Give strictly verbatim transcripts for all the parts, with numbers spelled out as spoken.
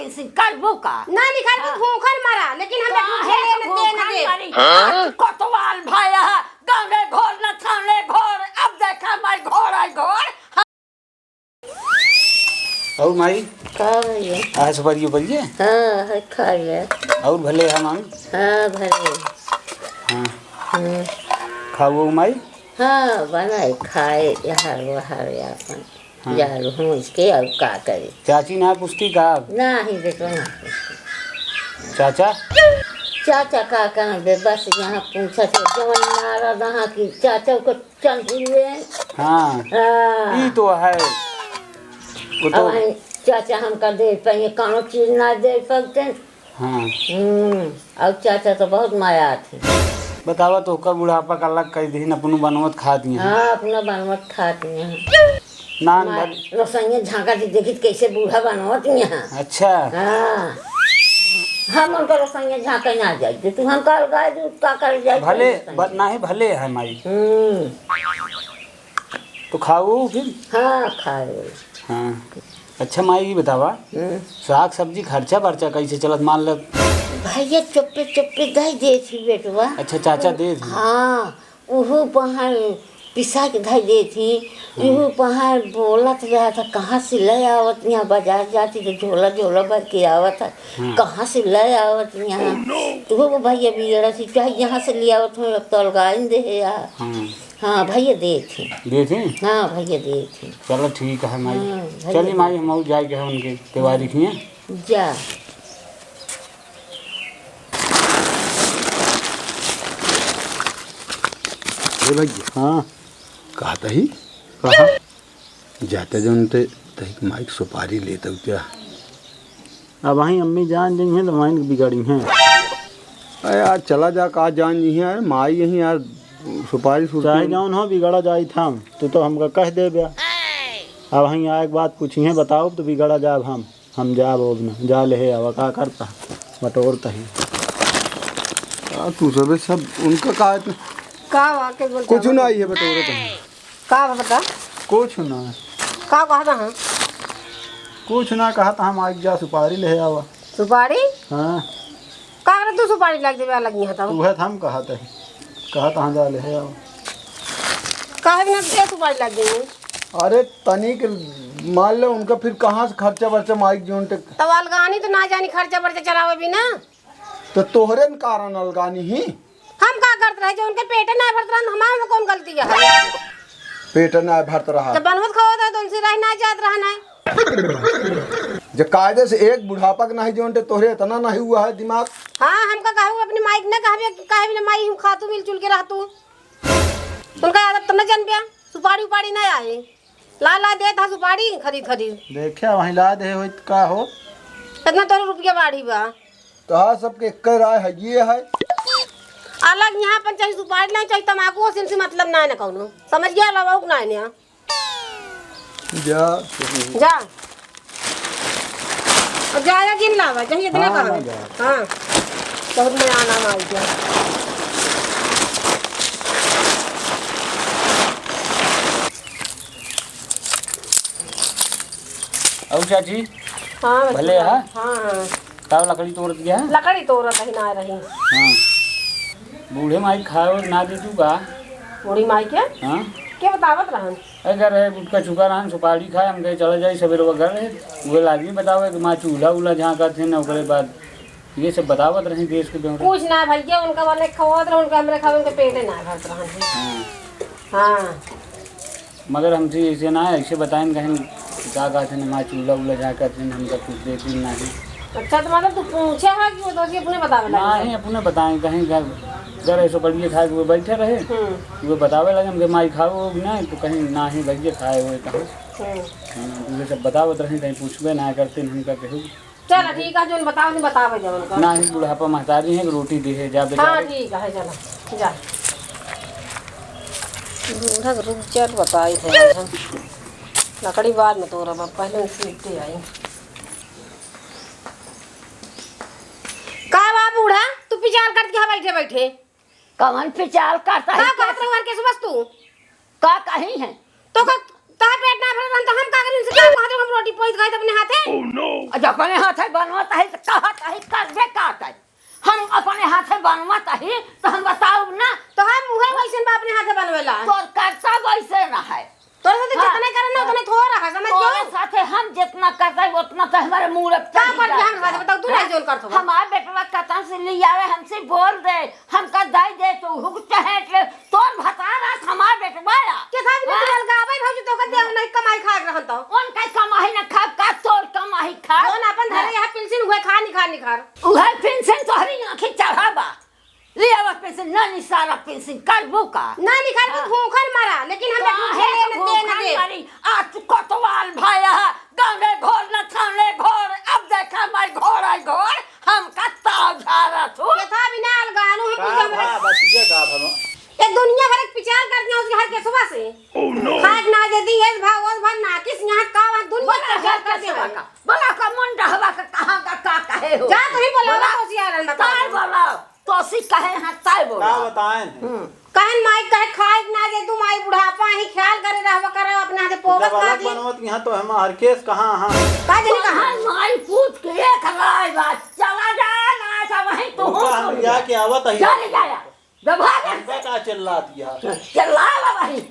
सिंह करबो का? ना निकाल के हाँ। धोखन मारा, लेकिन हम काहे झूठे लेने धोखन दे ना दे। मारी? हाँ? कोतवाल भाया, गाँवे घोर न थाने घोर, अब देखा मैं घोर आई घोर। और माई? का भैया? आज सुपारी उपरिए? हाँ, है खा ले। और भले है मामी? हाँ, भले। हाँ। हम्म। खाओ माई? हाँ, बनाई खाए, यहाँ वहाँ अपन। हाँ। जाल भूंज के और का करी? चाची ना पूछती का? नाही बेटवा, ना पूछती। चाचा? चाचा का कहबे, बस यहाँ पूछत है, जवन नारद अहाँ की चाचा को चंद हुए। हाँ। हाँ। ई तो है। वो तो अब चाचा हमका दे पाइए, कौनो चीज ना दे सकते। हाँ। हम्म, और चाचा तो बहुत माया थी। बतावा तो ओकर बुढ़ापा का अलग कई दिन अपनो बनवत खात ही हैं। हाँ, अपना बनवत खात ही हैं। नान मार भर रसोइया झांका थी, देखी कैसे बूढ़ा बनवत ही हैं। अच्छा। हाँ। हम उनका रसोइया झांके ना जाए, तो तू हमका अलगा दे, का कर जाए भले, रसोइया? ब-, नाही भले है माई। हम्म। तो खाओ फिर? हाँ, खाओ। हाँ। अच्छा माई, ये बतावा, हम्म। साग सब्जी खर्चा बर्चा कैसे चलत? मान ल भैया, चुप्पे चुप्पे दे देत ही बेटवा। अच्छा, चाचा देत ही? हाँ, उहू पहाड़ पिसा के धर देत ही, हम्म। उहू पहाड़ बोलत रहा था, कहाँ से ले आवत, यहाँ बाजार जाती तो झोला झोला भर के आवत है, हम्म। कहाँ से ले आवत यहाँ? Oh, no! तो वो भैया बिगड़ा थी, चाहे यहाँ से ले आवत हो, अब तो अलगाइन दे है यार। हम्म। हाँ, भैया देत ही। देत ही? हाँ, भैया देत ही। चलो ठीक है माई। हाँ, भैया चली देत माई, ही। हम और जाए के है उनके तिवारी खिया। जा। ए भैया। हाँ। कहत ही? कहा? जाते जौन ते तहिक माइक सुपारी लेत हो क्या? अब वहीं अम्मी जान जइहैं तो वहीं बिगड़ी हैं। अरे यार, चला जा, का जान जइहैं यार, माई यहीं यार, सुपारी सुरती चाहे जौन हो, बिगड़ा जाइत हम, तू तो हमका कह देबे। अब वहीं आए के बाद पूछिहैं, बताओ तो बिगड़ा जाब हम, हम जाब अब ना, जा लेहे आवा, का करता, बटोरता ही। आ, तू सबे सब उनका का है तू? का बा, के बोलता कुछ बा? ना, ये बटोरत है। का बा बता? कुछ ना। का कहत हँ? कुछ ना कहत हँ, हम आइक जा सुपारी लेहे आवा। सुपारी? हाँ। का करे तू सुपारी लाग देबे अलग यहाँ तब? उहे त हम कहत है। कहत हँ जा लेहे आवा। काहे बिना दे सुपारी लाग देबे? अरे तनिक मान ले उनका फिर कहाँ से खर्चा बर्चा माइक जोन टेक। तब अलगानी तो ना जानी खर्चा बर्चा चलावे बिना। तो तोहरे न कारण अलगानी ही। हम का करत रहे, जो उनके पेटे ना भरत रहन, हमार में कौन गलती है? पेटे ना भरत रहा। जब बनवत खावत रहे, तो उनसे रह ना जात रहा ना। जे कायदे से एक बुढ़ापा के नहीं जोनते, तोहरे इतना नहीं हुआ है दिमाग। हाँ, हमका कहू अपनी माई के ना कहबे, कहबे ना माई, हम खातू मिलजुल के रहतू। उनका आदत तो न जनबे, सुपारी उपारी ना आए। ला ला देत हा सुपारी खरीद खरीद। देखे, वहीं ला दे होई त का हो? इतना तोरे रुपया बाढ़ी बा। तोहार सबके एक राय है, ये है। अलग यहाँ अपन चाहे सुपारी ना, चाहे तमाकू, ओसे इनसे मतलब ना है ना कौनो। समझ गया, लवाऊ ना है ना। जा। जा। और जा, जा, जिन लावा, चाहे इतना हाँ, कहा। मैं जा। हाँ। बहुत मैं आना मार गया। और चाची? हाँ, भले बच्चा। हाँ? हाँ, हाँ। का लकड़ी तोड़त गया? लकड़ी तोड़त ही ना रही। हाँ। बूढ़े माई खाए और ना दे तू का? बूढ़ी माई के? हाँ। के बतावत रहन? अरे घर है, गुटखा छुका रहन, सुपारी खाए, हम कहे चला जाई सवेरे वगैरह रहे। वो लागी बतावे कि माँ चूल्हा उल्हा झाँकत है ना, ओकरे बाद ये सब बतावत रही देश के बेवरे। कुछ ना भैया, उनका वाले खवात रहे, उनका हमरे खावे, उनके पेटे ना भरत रहन। हाँ। हाँ। मगर हमसे ऐसे ना है, ऐसे बताएं कहीं का कहते हैं, माँ चूल्हा उल्हा जा कहते हैं, हमका कुछ देती नहीं। अच्छा, तो मतलब तू पूछे है कि वो तो अपने बतावे लगे? नहीं, अपने बताएं कहीं घर, घर ऐसे बढ़िया खाए के वो बैठे रहे, हम्म। वो बतावे लगे, हमके माई खाओ भी ना, तो कहीं ना ही भैया खाए हुए कहीं। हम्म। हाँ, तो ये सब बतावत रहे, कहीं पूछबे ना करते, हमका कहू। चल ठीक है, जोन बताओ, नहीं बतावे जवन का। ना ही बुढ़ापा महतारी है, रोटी दे है, जा बेचारे। हाँ, ठीक है, चलो, जा। बूढ़ा के रुक, चल बताई थे आज हम। लकड़ी बाद में तोड़ब, पहले हम सीखते आई। का बा बूढ़ा, तू पिचाल करत के यहाँ बैठे बैठे? कवन पिचाल करत है? का कहत रहू हर के सुबह तू? का कही है? तो का, तोहर पेट ना भरत रहन, तो हम का करी उनसे? का कहत रहू हम रोटी गई तो अपने हाथे? और जब अपने हाथे बनवत ही तो कहत ही करबे का तय। हम अपने हाथे बनवत ही तो हम बताउब ना। तो हम मुहे वैसन बा अपने हाथे बनवेला। तोर करता वैसे ना है। तोरे साथे हाँ। जितना करे ना, हाँ। उतने थोड़ा है, समझ तोरे गयो? साथे हम जितना करता है, उतना तो हमारे मूरत का चढ़ी कर जाता दिया है। बताओ, तू हाँ। नहीं जोन करत हो। हमार बेटवा कतन से ले आवे, हमसे बोल दे, हमका दे दे, तो हुक चहेट ले, तोर भतार आज हमार बेटवा आ। के साथ में हाँ। चल गावे, भौजी, तो कर दे, हाँ। नहीं कमाई खाए रहन तो। उनका कमाई ना खा, का तोर कमाई खा। जोन अपन धरे हाँ। यहाँ पेंशन हुए, खा नहीं खा नहीं खा। उहे पेंशन तोहरी आँखी चढ़ा बा। ले आवा पेंशन, ना निसारा पेंशन, करबो का? ना निकाल के हाँ। धोखन मारा, लेकिन हम काहे धोखे न दे, न धोखन दे। मारी? आ तू कोतवाल भाया है, गाने घोर न थाने घोर, अब देखा मैं घोर आई घोर, हम कत्ता झारा तू। यथा बिना अलगानु हम का तुझे भा, बतिया का भा? ये दुनिया भर एक पिचार कर दिया उसके हर केसवा से। Oh no! खाए ना दे दी, ये भा, वो भा, ना किस यहाँ का वहाँ दुनिया बोला का का हर केसवा केसवा का? का? बोला का मन डहवा का, कहाँ का, का कहे हो? जा तू ही बोला, बोला। तो सियारन बता। काय बोला? तोसी कहे हैं, तय बोला। का बताएं? हम्म। कहन माई कहे खाए ना दे तू माई बुढ़ापा ही ख्याल करे रहबा करे अपना हाथे पोगत जब का अलग दी। बनवत यहाँ तो हम हर केस कहाँ हाँ? का जनी कहाँ? कहन माई पूछ के एक राय बात चला जा ना सब वहीं तू तू हो कहाँ सुन लिया जा। के आवत है? चल गया। जब भाग हमका का चिल्लात यहाँ? चिल्ला ला वहीं।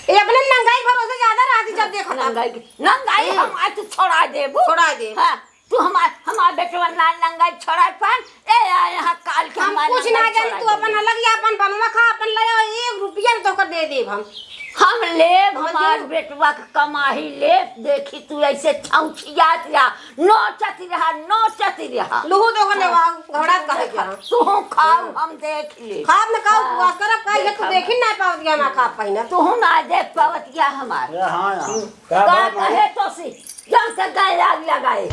ये अपने नंगाई भरोसे ज्यादा रहती जब देखो तब। नंगाई की, नंगाई हम्म। हम आज तू छोड़ा देबू। छोड़ा दे। हाँ। तू हमार, हमार बेटवा ना नंगाई छोड़ाई पान, ए आ यहाँ काल के हम हमार कुछ ना नंगाई जानी, छोड़ाई तू अपन देबे। अलग या अपन बनवा खा, अपन ले आओ, एक रुपया न तोहका दे देब हम। हम लेब, समझ हमार गयो? बेटवा के कमाही लेब, देखी तू ऐसे छौछियात रहा, नोचत रहा, नोचत रहा। लुहु तो होने हाँ। वाओ, घोड़ा कहे के हाँ। तू खाओ, हाँ। हम देख ले। खाब न खाओ, हाँ। उपवास करब, काहे तू देखब। देखी ना पावत गया ना खाब पहिना। तू ना देख पावत गया हमार। ए, हाँ, हाँ। हम्म। का का बात है? कहे तो सी? जब से गए आग लगाए।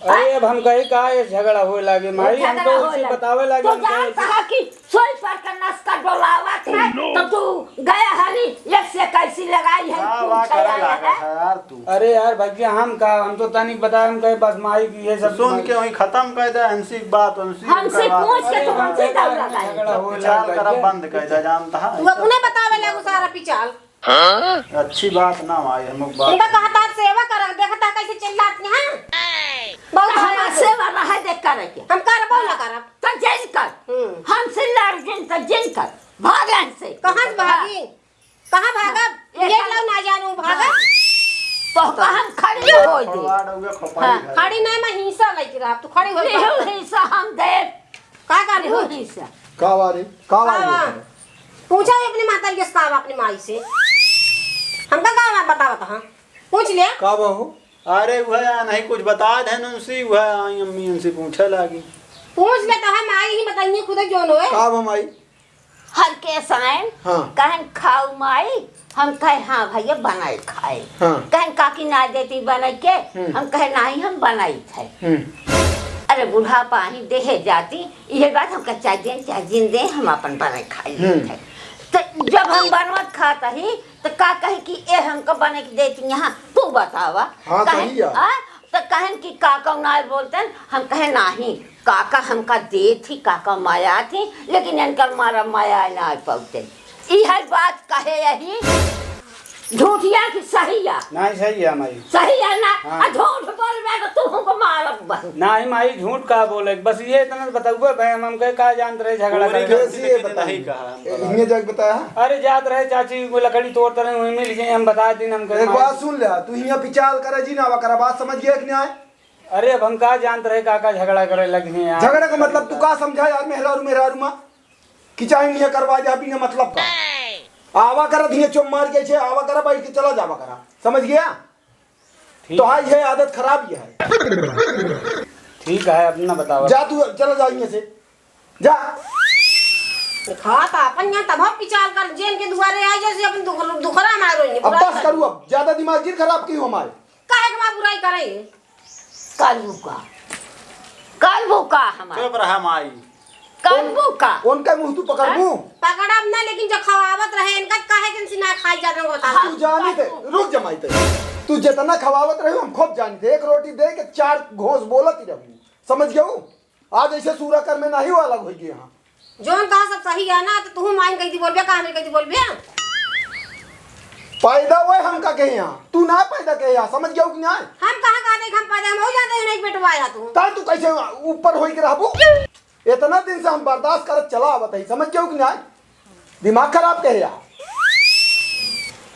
अरे, अब हम कही का ये झगड़ा होए लागे, माई, हम झगड़ा तो होए उसे लागे। बतावे लागे, तू हम कहे जानता है कि सोई पर का नस का डोलावा थे, तो तू गया हरी, एक से कैसी लगाई है, का तू वा करे चला लागे है। है यार तू? अरे यार, भैया, हम का, हम तो तनिक बताए, हम कहे बस माई की ये सब सुन माई। के वहीं खत्म कर दे, हमसे बात, हमसे हमसे करवा दे। पूछ के अरे, तू हमसे हमारे दाव घर में लगाए। झगड़ा होए विचार लागे। करब बंद कर दे, जानता है? तू अपने बतावे लागू सारा पिचाल। हाँ? अच्छी बात ना भाई, हम लोग बात इनका कहता सेवा कर, देखता कैसे चिल्लाती हैं। बहुत तो हमार हराम। सेवा रहे दे करे के। हम करबो ना हाँ। करब। तो जिन कर। हम्म। हमसे लड़ जिन तो जिन कर। भाग यहाँ से। कहाँ से भागी? हाँ। कहाँ भागब? हाँ। ये ये कर- लो ना जानू भागब। हाँ। तो हम खड़ी हो दे। खड़ी ना, मैं हिंसा लेके रहा, तू खड़ी हो जा। हिंसा हम दे। का करबू? एगो हिस्सा। का बा रे? का बा रे? पूछा अपनी माता के, का बा अपनी माई से? हमका का बा बतावत, हाँ? पूछ ले। का बा हो? अरे, वह आ नहीं कुछ बता दे न उनसे, वह आई अम्मी उनसे पूछे लागी। पूछ ले तो हम आई ही बताइए खुद जोन होए। का बा माई? हर के साइन हाँ। कहन खाऊ माई, हम कहे, "हाँ भैया, बनाई खाए।" हाँ। कहन, "काकी ना देती बनाई के?" हम्म। हम कहे, "नहीं, हम बनाई थे।" हम्म। अरे, बुढ़ापा ही देहे जाती, इहे बात हमका चार दिन, चार दिन दे, हम अपन बनाई खाई हम्म। थे। तो जब हम बनवत खात ही, तो का कहे कि ए हमका बने के देती यहाँ, तू बतावा। हाँ, कहे, सही है। आ? तो कहन कि काका ना बोलते, हम कहे, "नहीं, काका हमका देत ही, काका माया थी, लेकिन इनकर मारा माया ना पाते।" ई है बात कहे यही झूठिया की सही है? नहीं, सही है माई। सही है ना? हाँ। आ झूठ बोलबे तो तू हमको मारब बहू। नहीं माई, झूठ का बोले, बस ये इतना तो बताऊबे भाई, हम, हम कहे का जानत रहे झगड़ा पूरी करे। गलती कैसी है लेकिन बताइए? नहीं कहा हम ए, कहा। इन्हें जाके बताया? अरे जात रहे चाची, वो लकड़ी तोड़ते रहे, वहीं मिल गए, हम बता दिन हम कहे एक माई। बात सुन ले, तू हियां पिचाल करे जी ना, वकरा बात समझ गया कि नहीं आए? अरे, अब हम का जानत रहे, काका झगड़ा करे लगे हैं यार। झगड़ा का मतलब तू का समझा यार, मेहरारू, मेहरारू माँ? कि चाहे नहीं करवा जा बिना मतलब का। आवा करा, धीरे चुप मार के छे, आवा करा, बैठ के चला जावा करा। समझ गया? ठीक। तो हाँ, ये आदत खराब ही है। ठीक है, अपना बतावा। जा तू, चला जा यहाँ से। जा। खात अपन यहाँ तब पिचाल कर, जेन के दुआरे आई, जैसे अपन दुख-, दुखरा मारो इन्हें, अब बुराई बस कर। करू, अब ज्यादा दिमाग जिन खराब की हो हमारे। काहे के बा बुराई करे? करबू का? करबू का हमार? चुप रहा माई। करबू का? उनका मुंह तू पकड़बू? हाँ? पकड़ब ना, लेकिन जो खवावत रहे इनका काहे के इनसे ना खाई जात रहे बता। हाँ, तू जानी थे, करबू। रुक जा माई ते। तू जितना खवावत रहे हम खूब जानी थे। एक रोटी दे के चार घोंस बोलत ही रहू। समझ गऊ? आज ऐसे सूरा कर में नहीं वाला होई गया। जौन कहा सब सही है ना, तो तू माइन कही थी बोलबे, का हमें कही थी बोलबे? पैदा हुए हमका के यहाँ, तू ना पैदा के यहाँ, समझ गया कि ना? हम कहाँ का देख, हम पैदा, हम हो जाते हैं, नहीं बेटवा या तू। तब तू कैसे ऊपर होई के रहबू? इतना दिन से हम बर्दाश्त करत चला आवत है, समझ गया कि ना? दिमाग खराब के है यार।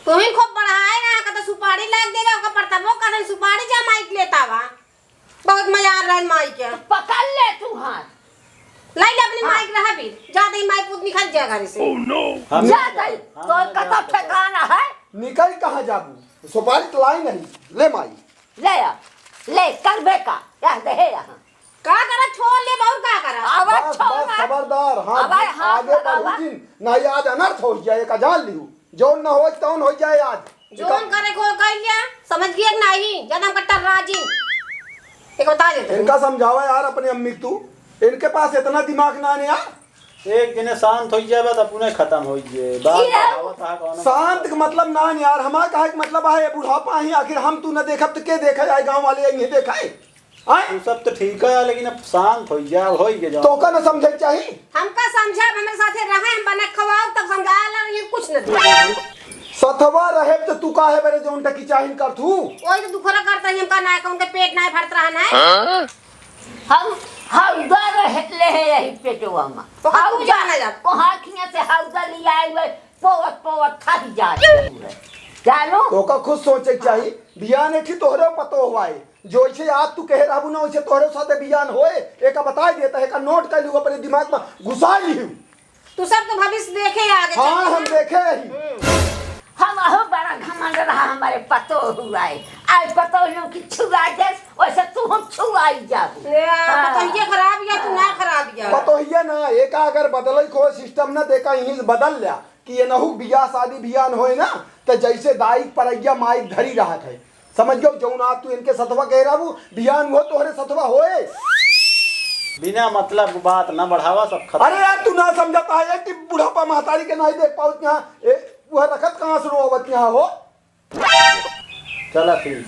तू ही खूब बढ़ाए ना, का तो सुपारी लाग देगा, ओकर परतबो का दिन सुपारी जमाई के लेता बा। बहुत मजा आ रहा है माई के। पकड़ ले तू हाथ। लाई ले अपनी हाँ। माई के रहा भी। जा दे माई पूत निकल जा घर से। हम जा नहीं दे, जाते। हम तोर नहीं कतौ जाते। ठिकाना है? निकल कहाँ जाबू? सुपारी तो लाई नहीं। ले माई। ले आ। ले, करबे का? यह दे यहाँ। का करा, छोड़ ले, और का करा? अब बस, छोड़ बस, ना। खबरदार, हाँ, अब हम आगे हाथ बढ़ू लगावा। जिन, नहीं आज अनर्थ हो जाए, का जान लिहू। जौन न होई, तौन हो जाए आज। जौन करे को कह लिया, समझ गया कि नहीं? ज्यादा हम कट्टर राजी। एक बता देते हैं। इनका समझावा यार अपने अम्मी तू, इनके पास इतना दिमाग ना है यार। एक दिने शांत हो जाए, तो अपने खत्म हो जाए। बात ये बढ़ावत है कौनो शांत का मतलब ना है यार, हमारा कहे का मतलब है, ये बुढ़ापा है, आखिर हम तू न देखब तो के देखा जाए, गाँव वाले यही देखा है। आय? तू सब तो ठीक है, लेकिन अब शांत हो जा, अब होई के जाओ। तोका न समझे के चाही? हमका समझा, हमरे साथे रहे, हम बना खवाओ, तब समझा ला, ये कुछ न दे। सथवा रहे तो तू काहे बरे जौन टकी चाहिन कर तू? वही तो दुखरा करता ही हमका ना, उनके पेट ना भरत रहा ना। हम हौदा रहे ले है यही पेटवा में। तो तू हौदा, जाना जा। वहाँ खिया से हौदा लिया आए हुए, पोवत, पोवत खाई जा रहे हुए। जानो? तोका खुद सोचे के चाही, बियान एठी तोहरे पतो हुआ है। जो ऐसे आज तू कहे रहबू ना, वैसे तोहरे साथे बियान होए, एका बताई देता है, एका नोट कर लिहू, अपने दिमाग में घुसा लिहू। तू सब तो भविष्य देखे आगे हाँ, चल के हम ना। देखे ही। हम्म। हम अहो बड़ा घमंड रहा, हमारे पतो हुआ है। आज पतो लोग की छुआ दे, वैसे तू हम छुआई जाबू। ए, आ, हाँ। पतोहिया खराब या तू ना खराब या। पतोहिया ना, एका अगर बदले को सिस्टम ना देखा, यहीं से बदल लिया कि ये नहु बियाह शादी बियान होए ना, तो जैसे दाई परैया माई धरी रहत है। समझ गयो, जौन आज तू इनके सथवा कह रहा हूँ, बियान वो तोहरे सथवा होए। बिना मतलब की बात ना बढ़ावा, सब खत्म। अरे यार, तू ना समझता है कि बुढ़ापा महतारी के नहीं देख पावत यहाँ, ए, वह रखत कहाँ से रोवत यहाँ हो? चला ठीक।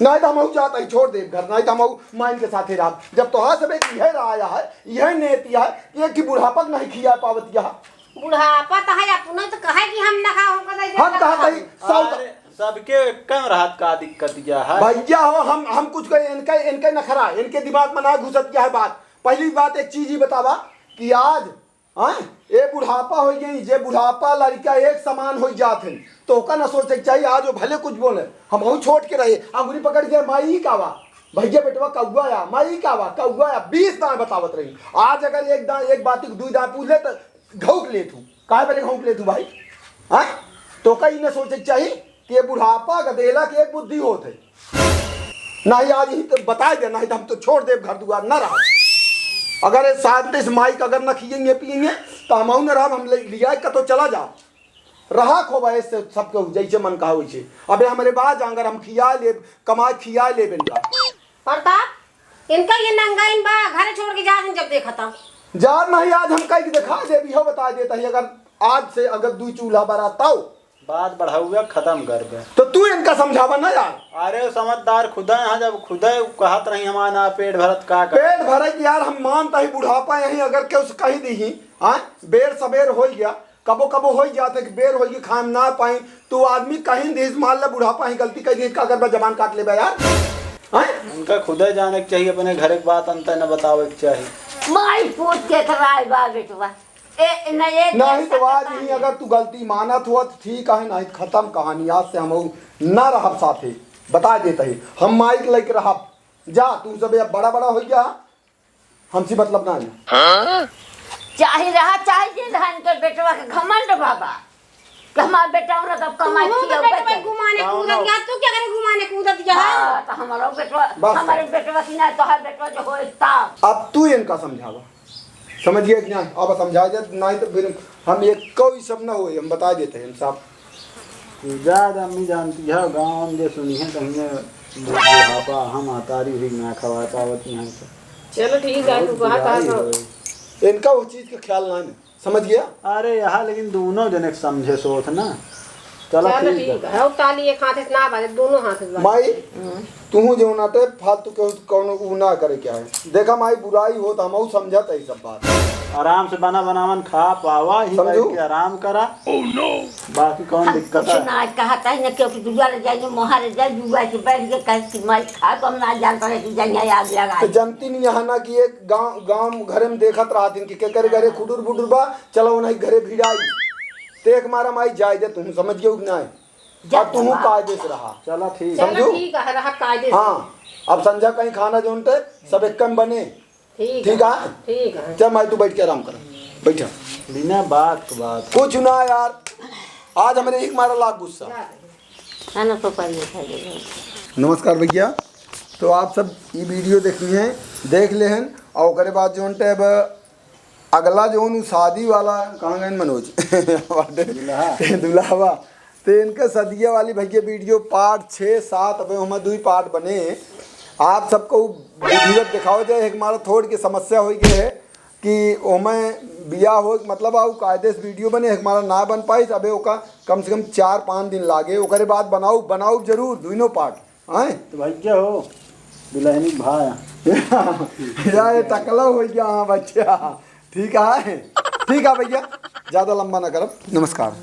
नहीं तो हम जाता ही छोड़ दे घर, नहीं तो हम माइन के साथे रहा। जब तोहार सब एक यह रहा है, यह नेति है कि एक ही बुढ़ापा के नहीं खिया पावत यहाँ। बुढ़ापा तो है, अपना तो कहे कि हम ना खाओ, हमका दे दे, हम ना कहा खाओ। कही, साउथ अरे, सबके कम रहत का दिक्कत यह है। भैया हो, हम, हम कुछ कहे, इनका, इनका नखरा, इनके दिमाग में ना घुसत यह बात। पहली बात एक चीज ही बतावा कि आज, हाँ, ए बुढ़ापा हो गई, जे बुढ़ापा लड़का एक समान हो जात है, तो ओका ना सोचे के चाहिए, आज वो भले कुछ बोले, हम बहुत छोट के रहे, अंगुरी पकड़ के, "माई, ई का बा? भैया बेटवा कौआ या, माई, ई का बा? कौआ या।" बीस दाएँ बतावत रही। आज अगर एक दाएँ, एक बात की दुई दाएँ पूछ ले, तो घौंक लेत हूँ। काहे बरे घौंक लेत हूँ भाई? हाँ? तो का ई ना सोचे के चाहिए कि ये बुढ़ापा गदेला के एक बुद्धि होत है। नहीं आज ही तो बताए दे, नहीं तो हम तो छोड़ देब घर दुआर, ना रहा। अगर ये शांति से माइक अगर ना खिएंगे पिएंगे, तो हम ना रहा, हम ले, लिया कतो चला जा। रहा खोबा इससे सबके जैसे मन कहा वैसे। अबे हमरे बाज अगर हम खिया लेब, कमाए खिया लेब इनका। प्रताप, इनका ये नंगा इन बा, घरे छोड़ के जा, जब देखा था। जा नहीं, आज हम कह के दिखा देब, इहो बता देता ही, अगर आज से अगर दुई चूल्हा बरा तौ। बात बढ़ाउए खत्म कर दे। तो तू इनका समझावा ना यार। अरे समझदार खुदा है, जब खुदा कहत रही हमारा ना पेट भरत का कर। पेट भरे के यार हम मानता ही बुढ़ापा यही अगर के उस कही दी ही, हाँ, बेर सबेर हो गया, कबो कबो हो जाते कि बेर हो गई खान ना पाई, तू आदमी कहीं दिस मान ले बुढ़ापा ही गलती कह दी, का करबा जबान काट लेबा यार, हाँ? उनका खुदा जाने के चाहिए, अपने घर के बात अंत न बतावे के चाहिए। माई पूत के कराए बा बेटवा। ए, न, ए, नहीं तो आज ही अगर तू गलती मानत हुआ तो ठीक है, नहीं तो खत्म कहानी, आज से हम ना रहब साथे, बता देते ही हम माइक लेके रहब। जा तू सब अब बड़ा बड़ा हो गया, हमसे मतलब ना है। चाहे रहा चाहे जे रहा, इनके बेटवा के घमंड बाबा कि हमार बेटवा रहा तब कमाई तू किया बेटवा घुमाने कूदत या, तू क्या करे घुमाने कूदत या? हाँ, तो हमारा बेटवा, बस हमारे बेटवा की ना, तोहार बेटवा जो होए तब। अब तू इनका समझावा। समझ गया कि ना? अब समझा दे, नहीं तो फिर हम एक कोई सब ना होए, हम बता देते हैं, हम साफ। तू जा, अम्मी जानती है, गाँव में जे सुनी है, कहीं बुढ़ापा, हम महतारी हुई ना खवा पावत यहाँ से। चलो ठीक है, तू कहा, कहा, कहा। इनका वो चीज का ख्याल ना है, समझ गया? अरे यहाँ, लेकिन दोनों जने समझे सोच ना। चलो चलो ठीक है। ठीक है, और ताली एक हाथ से ना बाजे, दोनों हाथ से बाजे। माई, हम्म। तू जो ना ते फालतू के कौनो उ ना करे क्या है। देखा माई, बुराई हो तो हम समझत है सब बात। आराम से बना बनावन खा पावा ही, समझू? बैठ के आराम करा। बाकी कौन दिक्कत कुछ है? ना कहता है ना, क्योंकि दुआ ले जाइए, मोहारे जाए, दुआ के बैठ के कहे कि मैं खा, तो हम ना जानता है कि जाइए आग लगा तो दी। जनती नहीं यहाँ ना कि एक गाँव, गाँव घरे में देखत रहत हैं कि केकर घरे खुडुर बुडुर बा, चलो उन्हें घरे भिड़ाई। तेख मारा माई जाए दे, तुम समझ गए कि नहीं? जा अब तुम बाबा। कायदे से रहा। चला ठीक। चला समझू? ठीक है, रहा कायदे से। हाँ, अब संझा कहीं खाना जोन ते सब एक कम बने। ठीक ठीक है। है? ठीक है। चल माई, तू बैठ के आराम कर, बैठा। बिना बात के बात। कुछ ना यार, आज हमरे एक मारा लाग गुस्सा। खाना तो पानी खा लेगा। नमस्कार भैया, तो आप सब ई वीडियो देखनी है, देख लेहन, और ओकरे बाद जोन टे अब अगला जोन उ शादी वाला, कहाँ गए मनोज? बाटे। दुल्हा। दुल्हावा। तो इनके सदिया वाली भैया वीडियो पार्ट छः, सात, अबे हमें दुई पार्ट बने। आप सबको विधिवत दिखाओ जाए, एक मारा थोड़ के समस्या हो गई है कि ओमे बियाह हो, मतलब आउ कायदे से वीडियो बने, एक मारा ना बन पाइस, अबे ओका कम से कम चार पाँच दिन लागे, ओकरे बाद बनाऊ, बनाऊ जरूर दुइनो पार्ट, आए? तो भैया हो, दुल्हनी भाई। या ये टकला हो गया, हाँ बच्चा, ठीक है, ठीक है भैया, ज़्यादा लंबा ना करब, नमस्कार।